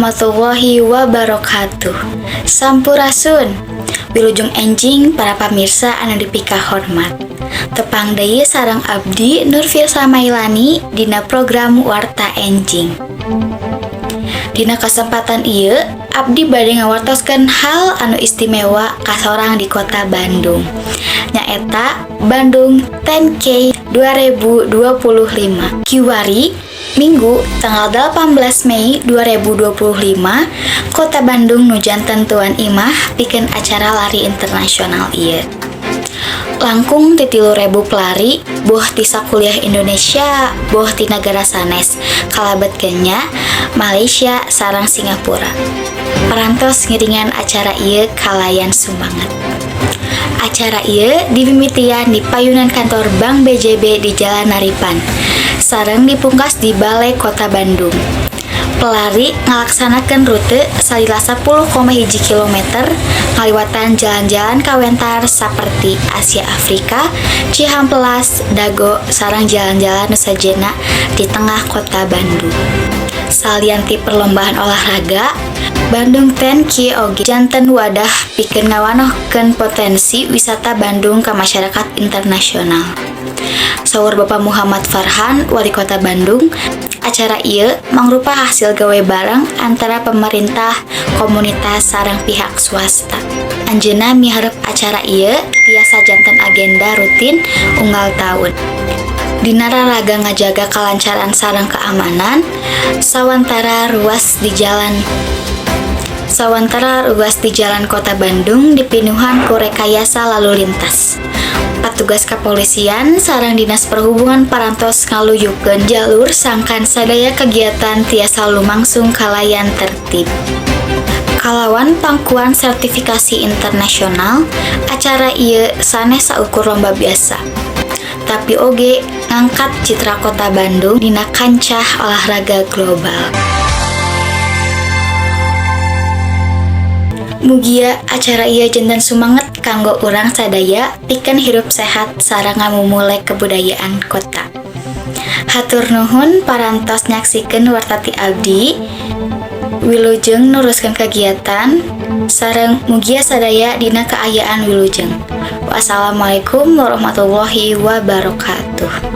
warahmatullahi wabarakatuh. Sampurasun. Wilujeng enjing para pamirsa anu dipika hormat. Tepang deui sareng abdi, Nur Firsa Mailani, dina program Warta Enjing. Dina kesempatan ieu abdi bade ngawartoskeun hal anu istimewa kasorang di kota Bandung, nyaeta Bandung 10K 2025. Kiwari Minggu tanggal 18 Mei 2025, Kota Bandung nu janten tuan imah pikeun acara lari internasional ieu. Langkung ti 3.000 pelari, boh ti sakuliah Indonesia, boh ti nagara sanes, kalebet Kenya, Malaysia, sareng Singapura, parantos ngiringan acara ieu kalayan sumanget. Acara ieu dimimitian di payunan kantor Bank BJB di Jalan Naripan, sareng dipungkas di Balai Kota Bandung. Pelari ngalaksanakeun rute salila 10,1 km ngaliwatan jalan-jalan kawentar saperti Asia Afrika, Cihampelas, Dago, sareng jalan-jalan nu sejenna di tengah kota Bandung. Salian ti perlombaan olahraga, Bandung 10K oge janten wadah pikeun ngawanohkeun potensi wisata Bandung ka masyarakat internasional. Saur Bapak Muhammad Farhan, Wali Kota Bandung, acara ieu mangrupa hasil gawe bareng antara pemerintah, komunitas, sareng pihak swasta. Anjeunna miharep acara ieu tiasa janten agenda rutin unggal taun. Dina raraga ngajaga kalancaran sareng keamanan, sawantara ruas di jalan Kota Bandung dipinuhan ku rekayasa lalu lintas. Patugas kepolisian sareng Dinas Perhubungan parantos ngaluyukeun jalur sangkan sadaya kegiatan tiasa lumangsung kalayan tertib. Kalawan pangkuan sertifikasi internasional, acara ieu sanes saukur lomba biasa, tapi oge ngangkat citra kota Bandung dina kancah olahraga global. Mugia acara ieu janten sumanget kanggo urang sadaya pikeun hirup sehat sareng ngamumule kebudayaan kota. Hatur nuhun parantos nyaksikeun warta ti abdi. Wilujeng neruskeun kegiatan sareng mugia sadaya dina kaayaan wilujeng. Wassalamualaikum warahmatullahi wabarakatuh.